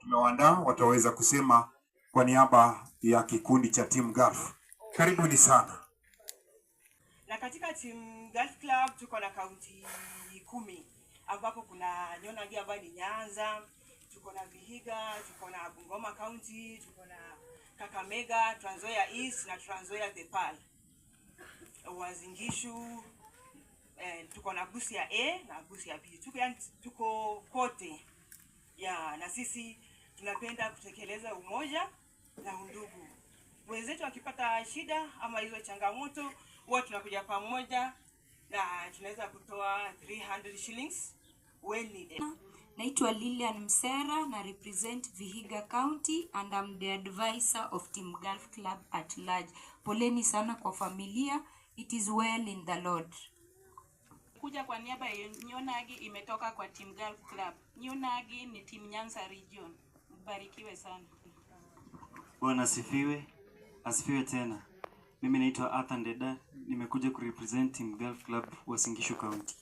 tumewaandaa wataweza kusema kwa niaba ya kikundi cha Team Gulf. Karibuni sana. Na katika Team Gulf Club tuko na kaunti 10 ambapo kuna Nyonagi ambayo ni Nyanza, tuko na Vihiga, tuko na Bungoma County, tuko na Kakamega, Trans Nzoia East na Trans Nzoia The Pearl, Uasin Gishu, tuko na Busia A na Busia B. Tuko, yani, tuko kote ya, na sisi tunapenda kutekeleza umoja na undugu. Wenzetu wakipata shida ama hizo changamoto, huwa tunakuja pamoja na tunaweza kutoa 300 shillings when needed. Naitwa Lilian Msera na represent Vihiga County and I'm the advisor of Team Gulf Club at large. Poleni sana kwa familia. It is well in the Lord. Kuja kwa niaba ya Nyonagi imetoka kwa Team Gulf Club. Nyonagi ni Team Nyanza Region. Mbarikiwe sana. Bwana asifiwe, asifiwe tena. Mimi naitwa Arthur Ndeda, nimekuja kurepresent Team Gulf Club Uasin Gishu County.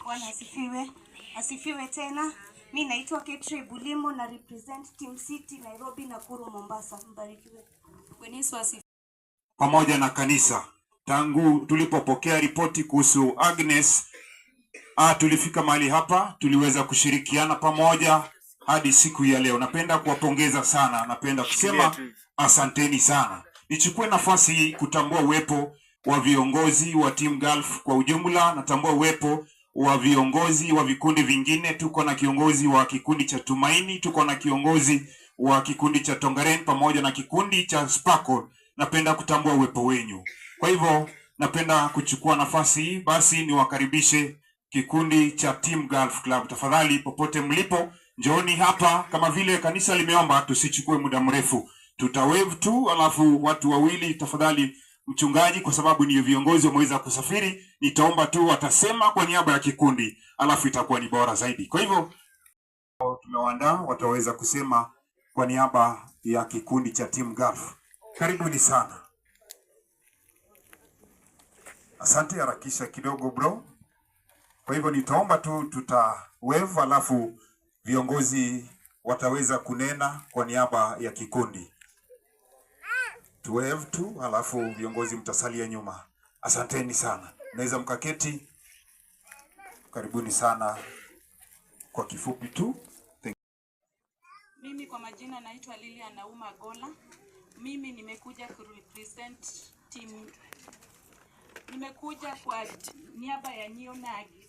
Bwana asifiwe, asifiwe tena. Mi naitwa Ketre Bulimo na represent Team City Nairobi, Nakuru, Mombasa. Mbarikiwe. Bwana Yesu asifiwe. Pamoja na kanisa. Tangu tulipopokea ripoti kuhusu Agnes, tulifika mahali hapa, tuliweza kushirikiana pamoja hadi siku ya leo. Napenda kuwapongeza sana, napenda kusema asanteni sana. Nichukue nafasi hii kutambua uwepo wa viongozi wa Team Gulf kwa ujumla, natambua uwepo wa viongozi wa vikundi vingine. Tuko na kiongozi wa kikundi cha Tumaini, tuko na kiongozi wa kikundi cha Tongaren pamoja na kikundi cha Sparkle. Napenda kutambua uwepo wenyu. Kwa hivyo napenda kuchukua nafasi hii basi niwakaribishe kikundi cha Team Gulf Club. Tafadhali popote mlipo, njooni hapa. Kama vile kanisa limeomba, tusichukue muda mrefu, tutawave tu, alafu watu wawili tafadhali, mchungaji, kwa sababu ni viongozi wameweza kusafiri, nitaomba tu watasema kwa niaba ya kikundi, alafu itakuwa ni bora zaidi. Kwa hivyo tumewaandaa wataweza kusema kwa niaba ya kikundi cha Team Gulf. Karibuni sana. Asante, harakisha kidogo bro. Kwa hivyo nitaomba tu tuta wave, alafu viongozi wataweza kunena kwa niaba ya kikundi. Tu wave tu, alafu viongozi mtasalia nyuma. Asanteni sana, naweza mkaketi. Karibuni sana. Kwa kifupi tu. Mimi kwa majina naitwa Lilian Nauma Gola. Mimi nimekuja kurepresent team. Nimekuja kwa niaba ya Nyonagi.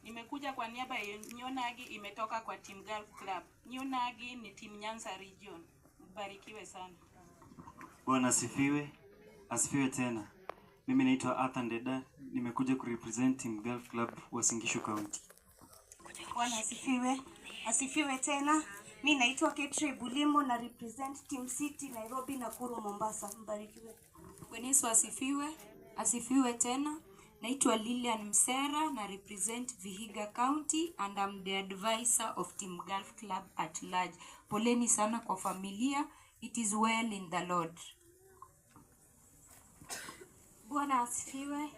Nimekuja kwa niaba ya Nyonagi imetoka kwa Team Gulf Club. Nyonagi ni Team Nyanza Region. Mbarikiwe sana. Bwana asifiwe, asifiwe tena. Mimi naitwa Arthur Ndeda, nimekuja kurepresent Team Gulf Club Uasin Gishu County. Bwana asifiwe, asifiwe tena. Mi naitwa Ketre Bulimo na represent Team City Nairobi, Nakuru, Mombasa. Mbarikiwe. Bwana Yesu asifiwe, asifiwe tena. Naitwa Lilian Msera na represent Vihiga County and I'm the advisor of Team Gulf Club at large. Poleni sana kwa familia. It is well in the Lord. Bwana asifiwe,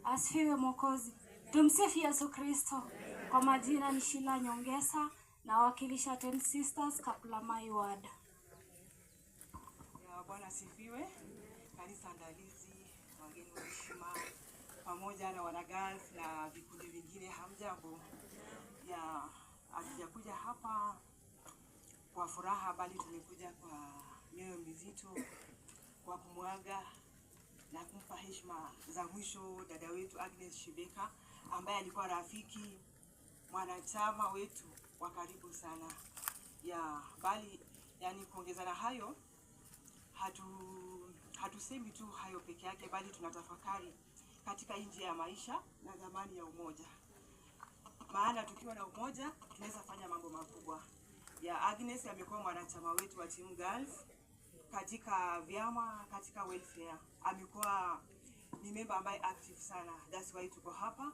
asifiwe Mwokozi. Tumsifu Yesu Kristo. Kwa majina ni Shila Nyongesa, nawakilisha Ten Sisters Kaplamai Ward. Ya, Bwana asifiwe. Kanisa andalizi, wageni wa heshima, pamoja na wanagulf na vikundi vingine, hamjambo. Ya, hatujakuja hapa kwa furaha, bali tumekuja kwa mioyo mizito, kwa kumwaga na kumpa heshima za mwisho dada wetu Agnes Shibeka ambaye alikuwa rafiki mwanachama wetu wa karibu sana. Ya, bali yani kuongeza na hayo hatusemi tu hayo peke yake, bali tunatafakari katika njia ya maisha na dhamani ya umoja. Maana tukiwa na umoja tunaweza fanya mambo makubwa. Ya, Agnes amekuwa mwanachama wetu wa Team Gulf katika vyama, katika welfare. Amekuwa ni member ambaye active sana. That's why tuko hapa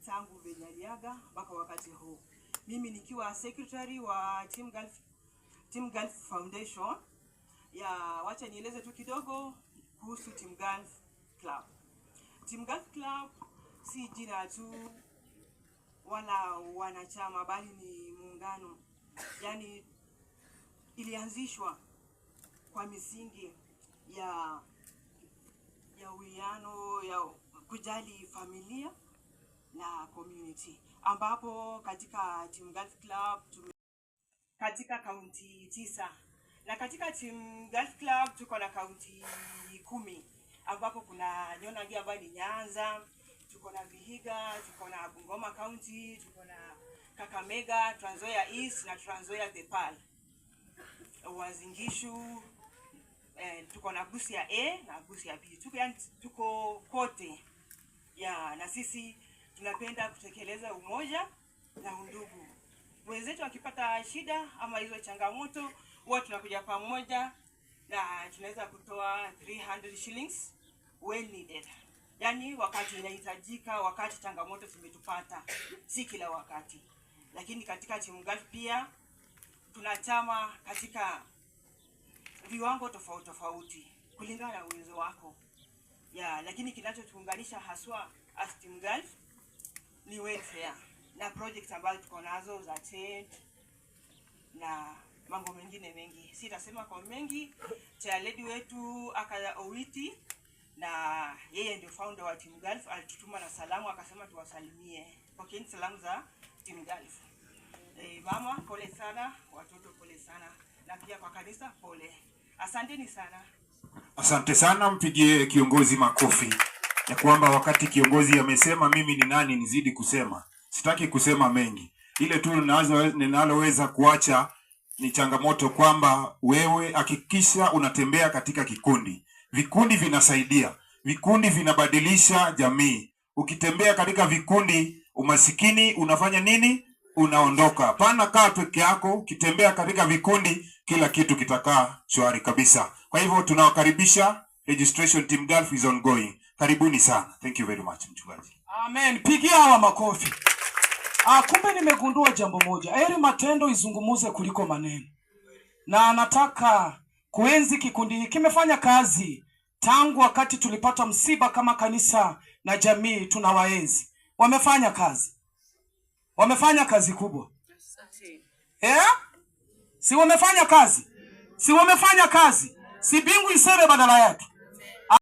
tangu venye aliaga mpaka wakati huu. Mimi nikiwa secretary wa Team Gulf Foundation. Ya, wacha nieleze tu kidogo kuhusu Team Gulf Club. Team Gulf Club si jina tu wala wanachama, bali ni muungano Yani ilianzishwa kwa misingi ya uwiano, ya kujali familia na community, ambapo katika Team Golf Club katika kaunti 9, na katika Team Golf Club tuko na kaunti 10, ambapo kuna Nyonagi ambayo ni Nyanza, tuko na Vihiga, tuko na Bungoma County, tuko na Kakamega, Trans Nzoia East na Trans Nzoia The Pearl, Uasin Gishu, tuko na Busia A na Busia B. Tuko, yani, tuko kote ya, na sisi tunapenda kutekeleza umoja na undugu. Wenzetu wakipata shida ama hizo changamoto, huwa tunakuja pamoja na tunaweza kutoa 300 shillings when needed, yaani wakati inahitajika, wakati changamoto zimetupata, si kila wakati. Lakini katika Team Golf pia tuna chama katika viwango tofauti tofauti kulingana na uwezo wako ya, lakini kinachotuunganisha haswa as Team Golf ni welfare na project ambazo tuko nazo za tent na mambo mengine mengi. Sitasema kwa mengi. Chairlady wetu Akaya Owiti, na yeye ndio founder wa Team Golf, alitutuma na salamu akasema tuwasalimie. Pokeeni salamu za Team Golf. Mama pole sana, watoto pole sana, na pia kwa kanisa pole. Asanteni sana. Asante sana, mpigie kiongozi makofi ya kwamba wakati kiongozi amesema mimi ni nani nizidi kusema. Sitaki kusema mengi, ile tu ninaloweza kuacha ni changamoto kwamba wewe hakikisha unatembea katika kikundi. Vikundi vinasaidia, vikundi vinabadilisha jamii. Ukitembea katika vikundi, umasikini unafanya nini? Unaondoka. Hapana, kaa peke yako. Ukitembea katika vikundi, kila kitu kitakaa shwari kabisa. Kwa hivyo tunawakaribisha. Registration Team Golf is ongoing. Karibuni sana. Thank you very much, mchungaji. Amen. Pigia hawa makofi. Kumbe nimegundua jambo moja. Heri matendo izungumuze kuliko maneno. Na nataka kuenzi kikundi hiki. Kimefanya kazi tangu wakati tulipata msiba kama kanisa na jamii, tunawaenzi. Wamefanya kazi. Wamefanya kazi kubwa. Eh? Si wamefanya kazi? Si wamefanya kazi? Si mbingu iseme badala yake.